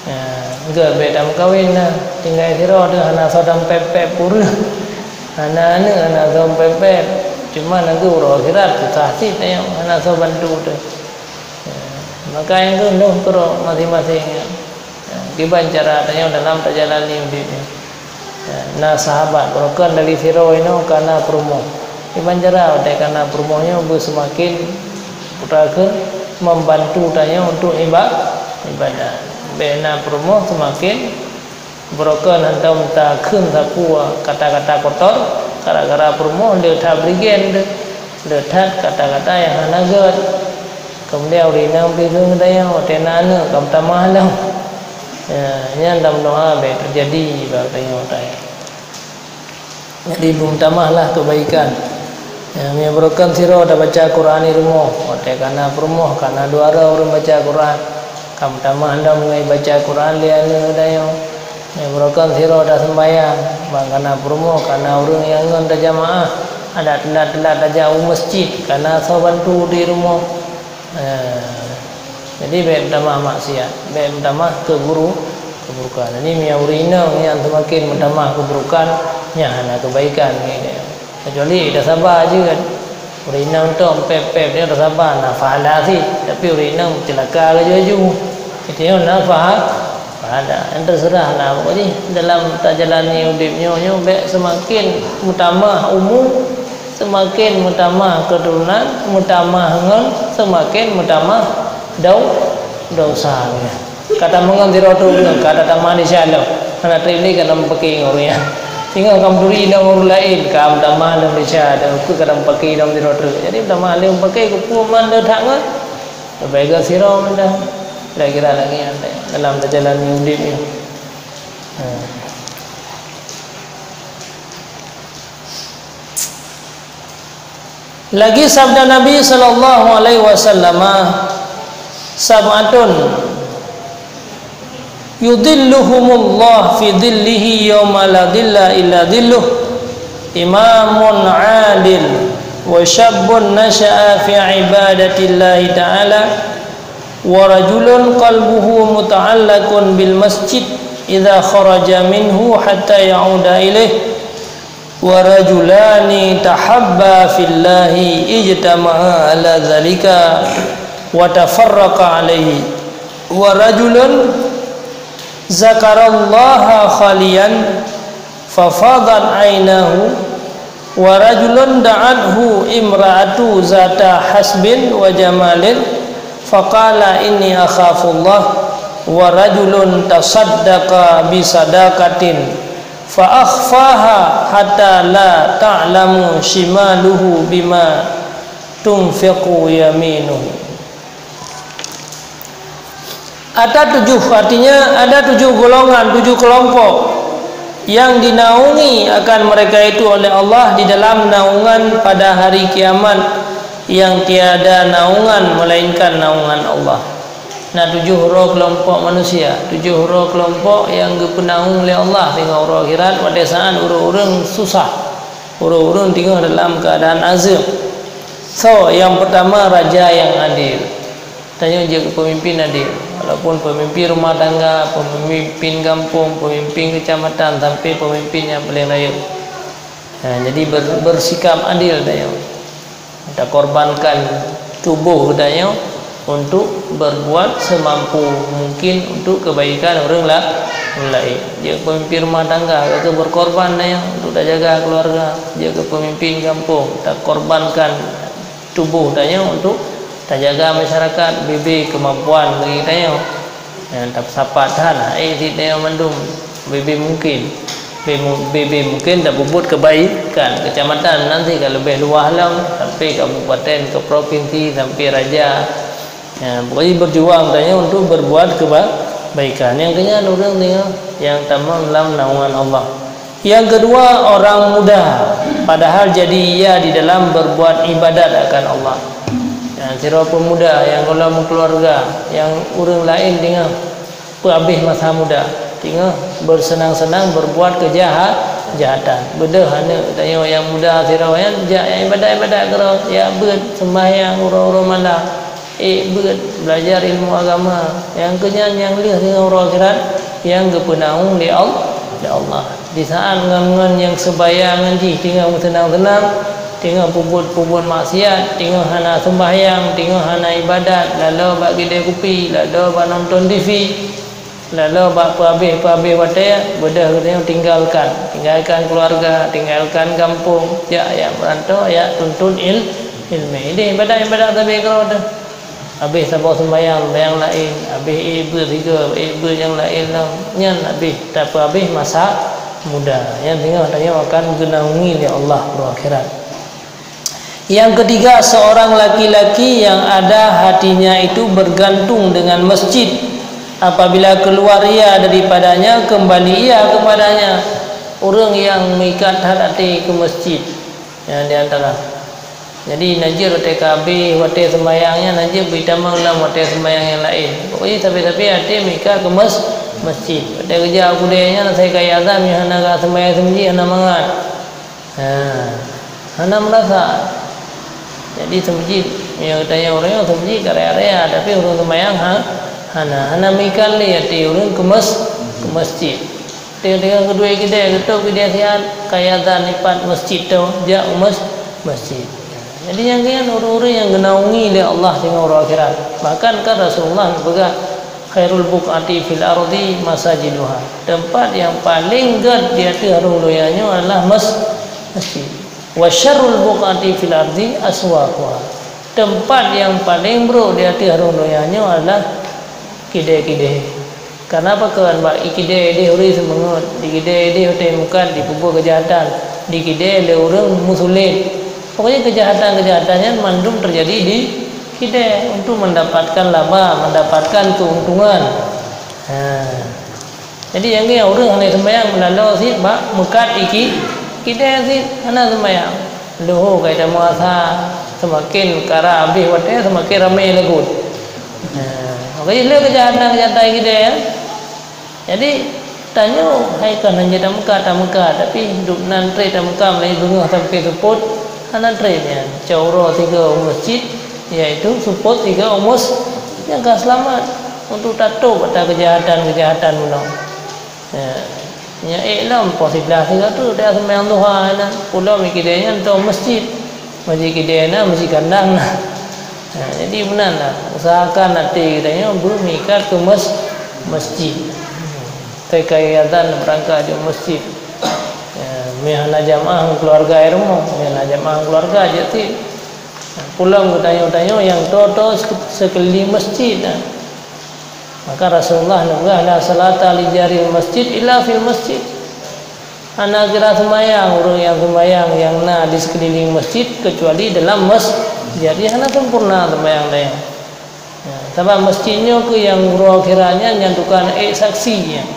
Nah, gèt bèk tameukawen na, tinggai sidroe teuh hana soe tampép-pép ureueng. Hana aneuk, hana soe tampép-pép. Cuma na geuh uroe akhirat susah cit tanyoe, hana soe bantu teuh. Nah, maka nyang keunoe keudroe maséng-maséng nyan. Ya, kiban cara tanyoe dalam tajalani udép nyoe. Ya, na sahabat, beurokon dari sidroe inoe ka na peurumoh. Kiban cara watèe ka na peurumoh nyoe beuseumaken, peue takheun, membantu tanyoe untuk iba-, ibadah. Bèk na peurumoh seumaken beurokon hantom takheun sapeue kata-kata kotor, gara-gara peurumoh le that berigen teuh, le that kata-kata nyang hana gèt. Keumudian ureueng inong pi kheun geutanyoe, watèe na aneuk ka meutamah lom. Ya, nyan tameudoa bèk teujadi bak tanyoe tai. Jadi, beumeutamahlah keubaikan. Ya, meunyo beurokon sidroe tabaca Quran di rumoh, watèe ka na peurumoh, ka na dua droe ureueng baca Quran, ka meutamah lom ngon baca Quran lé aneuk tanyoe. Meunyo beurokon sidroe taseumbahyang, ban ka na peurumoh, ka na ureueng nyang ngon tajamaah, adak teulat-teulat tajak u meuseujid, ka na soe bantu di rumoh. Eh, jadi bèk meutamah maksiat, bèk meutamah keuburu-, keuburukan. Jadi, meunyo ureueng inong nyan seumaken meutamah keuburukan, nyan hana keubaikan. Kecuali tasaba jeuet. Ureueng inong tông pèp-pèp nyoe tasaba, na pahala cit. Tapi ureueng inong ceulaka laju-laju. Itu nyoe na paha-, pahala. Nyan teuseurah lah. Pokok jih dalam tajalani udép nyoe, nyoe bèk seumaken meutamah umu, seumaken meutamah keuturonan, meutamah ngon seumaken meutamah dau-, desya. Ka tameungon sidroe teuk, ka tatamah desya lom. Hana trép lé ka tameupake ngon ureueng nyan. Singoh ka meuturi lom ureueng laén, ka meutamah lom desya, dan ukeue ka tameupake lom sidroe teuk. Jadi, meutamah lé meupake keupeue man le that ngon. Leubeh gèt sidroe mantong. Kira-kira lagèe nyan dalam tajalani udép nyoe. Ha. Lagi sabda Nabi sallallahu alaihi wasallam, "Sab'atun yudhilluhumullah fi dhillihi yauma la dhilla illa dhilluh, imamun adil, wa syabbun nasya'a fi ibadatillahi ta'ala, wa rajulun qalbuhu muta'allaqun bil masjid idza kharaja minhu hatta ya'uda ilaih." Wa rajulani tahabba fillahi ijtama'a ala dzalika wa tafarraqa alaihi. Wa rajulun zakarallaha khaliyan fafadat ainahu. Wa rajulun da'athu imra'atu zata hasbin wa jamalin faqala inni akhafullah. Wa rajulun tasaddaqa bisadaqatin fa akhfaha hatta la ta'lamu shimaluhu bima tunfiqu yaminuhu. Ada tujuh, artinya ada tujuh golongan, tujuh kelompok yang dinaungi akan mereka itu oleh Allah di dalam naungan pada hari kiamat yang tiada naungan melainkan naungan Allah. Na tujoh droe keulompok manusia, tujoh droe keulompok nyang geupeunaung lé Allah singoh uroe akhirat, watée saát ureuëng-ureuëng susah, ureuëng-ureuëng teungoh dalam keuadaan azeub. Soe nyang peurtama? Raja nyang adil. Tanyoe jeuet keu peumimpén adil. Walaupun peumimpén rumah tangga, peumimpén gampông, peumimpén keucamatan, sampai peumimpén nyang paleng rayeuk. Nah, jadi ber-, beusikap adil tanyoe. Takorbankan tuboh geutanyoe untuk berbuat semampu mungkin untuk kebaikan ureuëng la-, ureuëng laén. Jeuet peumimpin rumah tangga, ka berkorban tanyoe untuk tajaga keluarga. Jeuet keu peumimpin gampông, takorbankan tuboh tanyoe untuk tajaga masyarakat, bebe kemampuan bagi tanyoe. Nyang tapeusapat that, hai cit tanyoe mandum, bebe mungken. Be-, bebe mungken tapeubuet kebaikan. Kecamatan nanti ka leubeh luwah lom, sampai kabupaten, ke provinsi, sampai raja. Ya, pokoknya berjuang tanyoe untuk berbuat keba-, kebaikan. Nyang keunyan ureuëng tanyoe nyang tamong lam naungan Allah. Yang kedua, orang muda, padahal jadi ia di dalam berbuat ibadat akan Allah. Ya, sidroe peumuda nyang gohlom meukeuluwarga, nyang ureuëng laén teungoh peuhabéh masa muda, teungoh bersenang-senang berbuat keujaha-, kejahatan. Beudôh aneuëk tanyoe nyang muda sidroe nyan jak ibadat-ibadat keudroe, jak beuet, seumbahyang uroe-uroe malam. Ék beuet, belajar ilmu agama, nyang keunyan nyang lheueh deungon uroe akhirat, nyang geupeunahong lé Al-, lé Allah. Di saat ngon-ngon nyang seubaya ngon jih teungoh meuseunang-seunang, teungoh peubuet-peubuet maksiat, teungoh hana seumbahyang, teungoh hana ibadat, laloe bak kidée kupi, laloe bak nonton T V, laloe bak peuhabéh-peuhabéh watée, beudôh geutanyoe tinggalkan, tinggalkan keuluwarga, tinggalkan gampông, jak, jak meuranto, jak tuntut il-, iéleumé. Ideh ibadat-ibadat sabe keudroe teuh. Habéh saboh seumbahyang, seumbahyang laén, habéh ék beuet sigoe, ék beuet nyang laén lom, nyan habéh tapeuhabéh masa muda. Nyan singoh tanyoe akan geunaungi lé Allah uroe akhirat. Yang ketiga, seorang laki-laki yang ada hatinya itu bergantung dengan masjid. Apabila keluar ia daripadanya, kembali ia kepadanya. Ureuëng nyang meuikat that até keu masjid. Nyan di antara. Jadi, na jeuet watée ka habéh, watée seumbahyang nyan, na jeuet beuitamong lam watée seumbahyang nyang laén. Pokoknya, sabe-sabe até meuikat keu mes-, masjid. Watée geujak u keudée nyan, asai ka azan, nyoe hana ka seumbahyang seumeujid, hana mangat. Ha, hana meurasa. Jadi, seumeujid, meunyoe geutanyoe ureuëng nyoe seumeujid ka raya-raya, tapi ureuëng seumbahyang ha-, hana. Hana meuikat lé até ureuëng keu mes-, keu masjid. Teungoh-teungoh keudua kidée, geutôb kidée siat, ka azan dipat masjid tu, jak u mes-, masjid. Jadi, nyang nyan ureuëng-ureuëng nyang geunaungi lé Allah singoh uroe akhirat. Bahkan kan Rasulullah geupeugah, "Khairul buq'ati fil ardi masajiduha." Teumpat nyang paleng gét di ateueh rhueng donya nyoe adalah mes-, masjid. "Wa syarrul buq'ati fil ardi aswaquha." Teumpat nyang paleng brok di ateueh rhueng donya nyoe adalah kidée-kidée. Kareuna pakon? Bak i kidée ideh ureuëng seumeungeut, di kidée ideh watée meukat dipeubuet keujahatan, di kidée lé ureuëng meusulet. Pokoknya keujahatan-keujahatan nyan mandum teujadi di kidée untuk mendapatkan laba, mendapatkan keuntungan. Ha. Jadi, nyang keu ureuëng hana seumbahyang meulaloe cit bak meukat i ki-, kidée cit hana seumbahyang. Leuhô ka jitamong asa, seumaken kara habéh watée, seumaken ramé lagut. Nah, maka jih lé keujahatan-keujahatan kidée, ya. Jadi, tanyoe hai kon hana tameukat, tameukat, tapi dum nan treb tameukat, mulai beungoh sampai seupôt, hana treb nyan. Cok uroe sigoe u masjid, yaitu seupôt sigoe u mas-, nyang ka seulamat untuk tatôb ata keujahatan-keujahatan bunoe. Ya. Nyan ék lom poh siblaih sigoe tu, dak seumayang duha na. Ulôn mikir nyan tu masjid. Masjid kidée na, masjid kandang na. Ha, jadi meunan lah. Usahakan até geutanyoe beumeuikat keu mes-, masjid. Teuka azan beurangkat jeuet masjid. Ya, meuhana jamaah ngon keuluwarga i rumoh, meuhana jamaah ngon keuluwarga jeuet cit. Pulang geutanyoe-tanyoe nyang toe-toe seukeulileng masjid na. Maka Rasulullah neupeugah, "La salata li jaril masjid illa fil masjid." Hana kira seumayang ureuëng nyang seumayang nyang na di seukeulileng masjid keucuali dalam mas-, jadi hana sempurna seumayang dayang. Ya, sabab masjid nyoe keu nyang uroe akhirat nyan nyang tukang ék saksi nyan.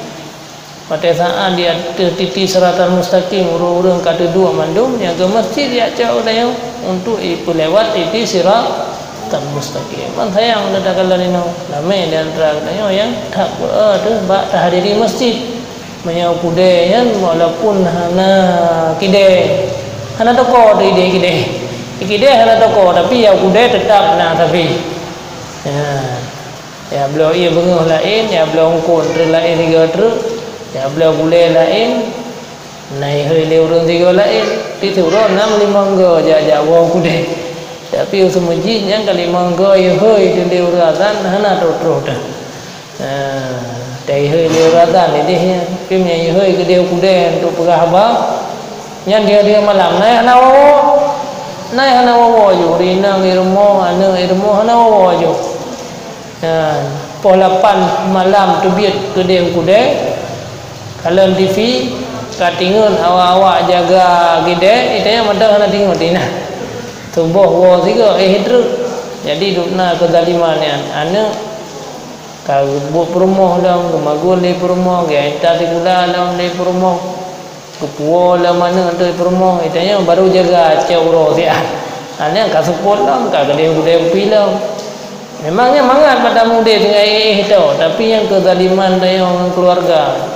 Watée saát di ateueh titi siratal mustaqim ureuëng-ureuëng ka teuduek mandum nyang keu masjid jak cok dayang untuk ipeulewat titi siratal mustaqim. Ban sayang lé takalon inoe, ramé di antara geutanyoe nyang that beu-, eh, teuh bak tahadiri masjid. Meunyoe kudée nyan walaupun hana kidée, hana toko teuh ideh kidée. Kidée hana toko, tapi ya kudée teutap na sabe. Ya. Ya bloe ié beungoh laén, ya bloe eungkôt treuk laén sigoe treuk, ya bloe gulée laén, na ihôi lé ureuëng sigoe laén. Tieb-tieb uroe nam limong goe jak-jak woe kudée. Tapi u seumeujid nyan ka limong goe yeuhôi teuh lé ureueng azan hana troh-troh teuh. Nah, teuhôi lé ureueng azan idéh nyan. Tapi meunyo yeuhôi keudeh u keudè untuk peugah haba, nyan tiga-tiga malam na hana woe-woe. Na hana woe-woe ju, ureueng inong i rumoh, aneuk i rumoh hana woe-woe ju. Nah, poh lapan malam teubiet keudeh u keudè, kalon T V, ka tingeut awak-awak jaga keudè, itanya mantong hana tingeut inan. Tuboh woe sigoe, eh, treuk. Jadi dum na keuzaliman nyan. Aneuk ka geubuet peurumoh lom, geumagun lé peurumoh, geuintat sikula lom lé peurumoh. Geupuwoe lom aneuk teuh peurumoh, geutanyoe barô jaga cok uroe siat. Aneuk ka seupôt lom, ka keudeh-keudeh kupi lom. Memang nyan mangat mata mudé singoh éh-éh tho, tapi nyang keuzaliman tanyoe ngon keuluwarga.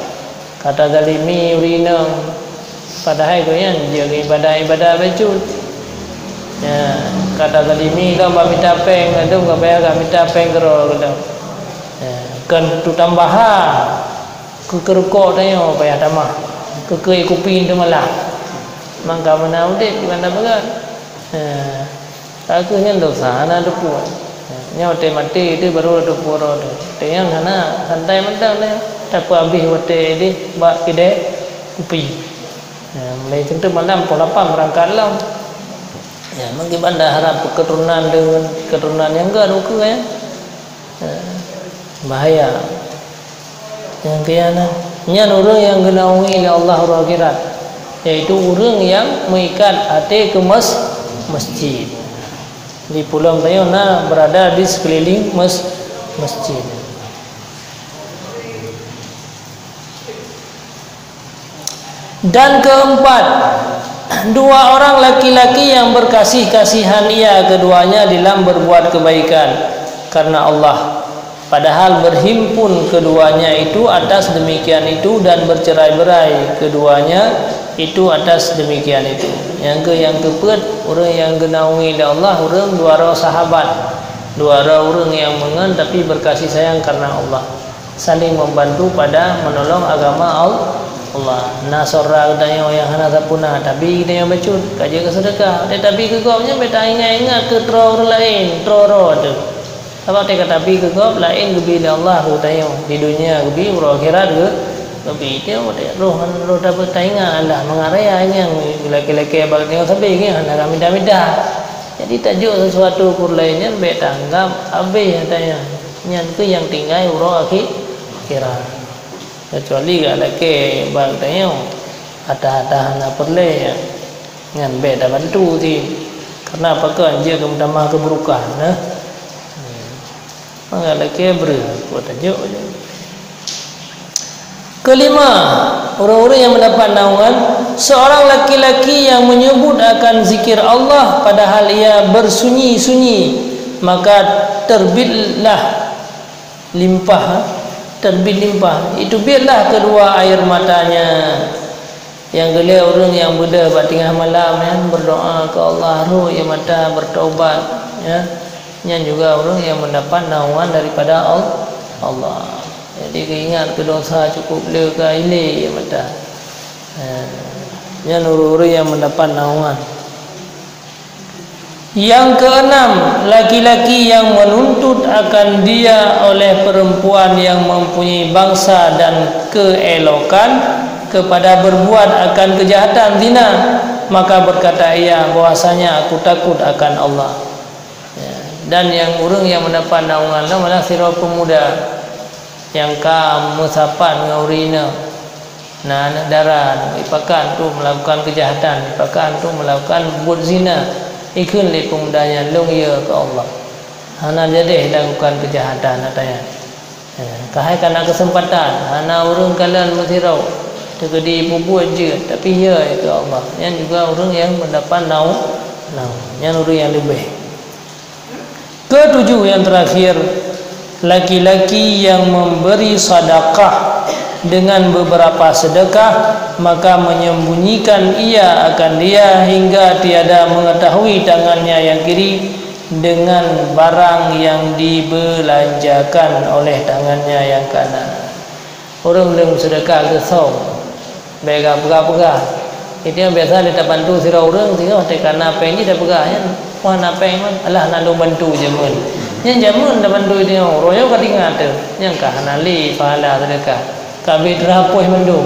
Ka tazalimi ureueng inong, padahai gobnyan jeuet ibadah-ibadah bacut. Ya, ka tazalimi lom bak mita péng, ladôm ka payah ka mita péng keudroe keudroe. Ya, kon tutambahan. Keu keurukok tanyoe payah tamah, keu keu kupi teumalah. Mangka meunan udép di banda bagat. Nah, ka keuh nyan dosa hana teupeue. Nyoe watèe maté teuh baru teupeue droe teuh. Watèe nyan hana santai mantong nyoe. Tapeuhabéh watèe deh bak keudè kupi. Nah, mulai teuntu malam poh lapan beurangkat lom. Ya, mungkin banda harap keuturonan deungon keuturonan nyang gét ukeue, ya. Nah, bahaya. Nyang keu nyan, nyan ureueng nyang geunaungi lé Allah uroe akhirat, yaitu ureueng nyang meuikat até keu mes-, mesjid. Di pulo tanyoe na beurada di seukeuliléng mes-, mesjid. Dan keempat, dua orang laki-laki yang berkasih-kasihan ia keduanya dalam berbuat kebaikan karena Allah, padahal berhimpun keduanya itu atas demikian itu dan bercerai-berai keduanya itu atas demikian itu. Nyang keu-, nyang keupeuet, ureueng nyang geunaungi lé Allah, ureueng dua droe sahabat, dua droe ureueng nyang meungon tapi berkasih sayang karena Allah. Saling membantu pada menolong agama Al-, Allah. Na syedara geutanyoe nyang hana sapeue na, tabi geutanyoe bacut, ka jeuet keu seudeukah. Tetapi keu gobnyan bèk taingat-ingat keu troh ureueng laén, troh droe teuh. Sabab teuka tabi keu gob laén geubi lé Allah keu geutanyoe, di dunia geubi, uroe akhirat geu-, geubi. Tiep watèe roh ngon roh tabeuet taingat Allah, mangat raya nyan geulakèe-lakèe bak geutanyoe sabe nyan hana ka mida-mida. Jadi tajok sesuatu keu ureueng laén nyan bèk taanggap habéh ata nyan. Nyan keuh nyang tinggai uroe akhi-, akhirat. Keucuali ka lakèe bak geutanyoe, harta-harta hana peureulèe, nyan bèk tabantu cit. Kareuna pakon jeuet keu meutamah keuburukan, nah. Maka lakèe breueh, buet tajok je. Kelima, ureueng-ureueng nyang mendapat naungan, seorang laki-laki yang menyebut akan zikir Allah padahal ia bersunyi-sunyi, maka terbitlah limpah, terbit limpah, itu bitlah kedua air matanya. Nyang keu lhèe ureueng nyang beudôh bak teungoh malam nyan berdoa keu Allah, rhot ie mata, bertaubat, ya. Nyan juga ureueng nyang mendapat naungan daripada Al-, Allah. Jadi, geuingat keu dosa cukup le ka ilèe ie mata. Ya. Nyan ureueng-ureueng nyang mendapat naungan. Yang keenam, laki-laki yang menuntut akan dia oleh perempuan yang mempunyai bangsa dan keelokan kepada berbuat akan kejahatan zina, maka berkata ia bahwasanya aku takut akan Allah. Ya, dan nyang ureueng nyang mendapat naungan nyan malah sidroe peumuda nyang ka meusapat ngon ureueng inong. Na aneuk dara, ipakat untuk melakukan kejahatan, ipakat untuk melakukan buet zina. Ikheun lé peumuda nyan, "Lôn yö keu Allah. Hana jadeh lakukan kejahatan ata nyan." Eh, keuhai ka na keuseumpatan, hana ureueng kalon meusidroe, teukeudi peubuet jeuet, tapi yö keu Allah. Nyan juga ureueng nyang mendapat nau-, nau-, nyan ureueng nyang leubeh. Ketujuh, yang terakhir, laki-laki yang memberi sedekah dengan beberapa sedekah, maka menyembunyikan ia akan dia hingga tiada mengetahui tangannya yang kiri dengan barang yang dibelanjakan oleh tangannya yang kanan. Ureueng lôn seudeukah geusöm, bèk ka peugah-peugah. Itu nyang biasa lé tabantu sidroe ureuëng, singoh teuka na péng jih tapeugah nyan, "Wah, na péng man, alah na lôn bantu jameun." Nyan jameun tabantu itu nyang uroe nyoe ka teuingat teuh, nyang ka hana lé pahala seudeukah. Ka abéh teurhapus mandum.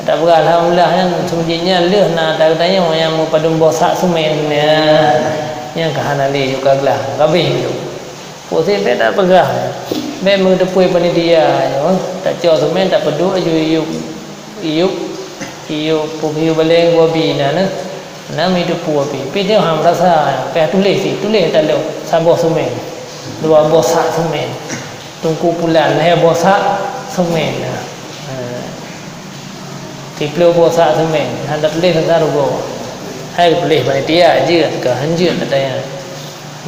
Tapeugah alhamdulillah nyan, seumeujih nyan lheueh na geutanyoe nyang meupadum boh sak seumén, ya. Nyang ka hana lé yôh ka glah, ka abéh mandum. Pusing bèk tapeugah, bèk meuteupue panitia nyoe, tacok seumén tapeuduek aju iyup, iyup, iyup, iyup baleng gua bi na, na, na meuteupue pi. Pi teuh hana meurasa, payah tuléh cit, tuléh talop saboh seumén, dua boh sak seumén, Teungku Pulan lhèe boh sak seumén. Ha. Siplôh boh sak seumén, hana tuléh teuntang rugoe. Hai tuléh panitia jeuet keu hanjeuet katanya.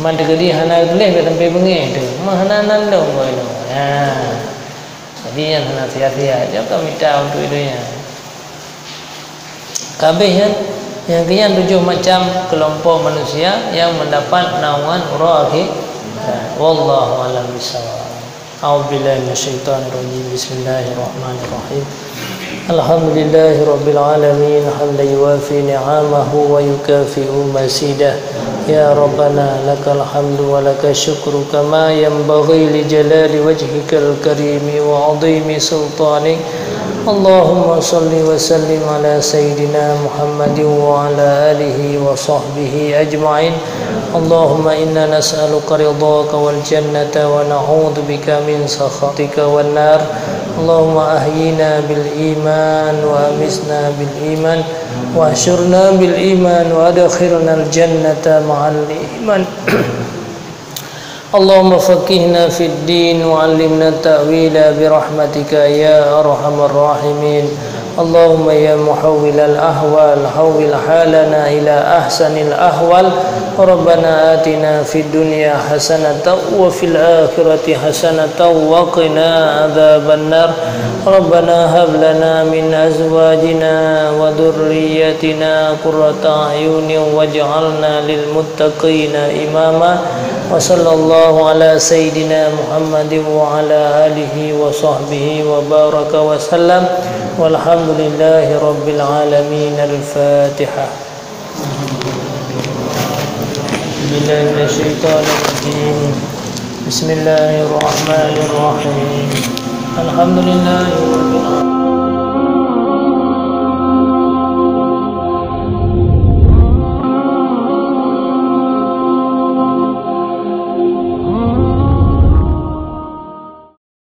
Man teukeudi hana tuléh bèk sampai beungéh teuh. Meuh hana nan lom boh inoe. Ha. Jadi nyan hana sia-sia. Jeuet ka mita untuk itu nyan. Ka abéh nyan, nyang keu nyan tujoh macam keulompok manusia nyang mendapat naungan uroe akhé. Wallahu a'lam bissawab. أعوذ بالله من الشيطان الرجيم. بسم الله الرحمن الرحيم. الحمد لله رب العالمين، حمدا يوافي نعمه ويكافئ مزيده. يا ربنا لك الحمد ولك الشكر كما ينبغي لجلال وجهك الكريم وعظيم سلطانك. اللهم صل وسلم على سيدنا محمد وعلى آله وصحبه أجمعين. اللهم إنا نسألك رضاك والجنة ونعوذ بك من سخطك والنار. اللهم أحينا بالإيمان وأمتنا بالإيمان واحشرنا بالإيمان وأدخلنا الجنة مع الإيمان. اللهم فقهنا في الدين وعلمنا التأويل برحمتك يا أرحم الراحمين. اللهم يا محول الأحوال، حول حالنا إلى أحسن الأحوال. ربنا آتنا في الدنيا حسنة وفي الآخرة حسنة وقنا عذاب النار. ربنا هب لنا من أزواجنا وذرياتنا قرة أعين واجعلنا للمتقين إماما. وصلى الله على سيدنا محمد وعلى آله وصحبه وبارك وسلم. والحمد لله رب العالمين. الفاتحة. بالله من الشيطان الرجيم. بسم الله الرحمن الرحيم. الحمد لله رب العالمين.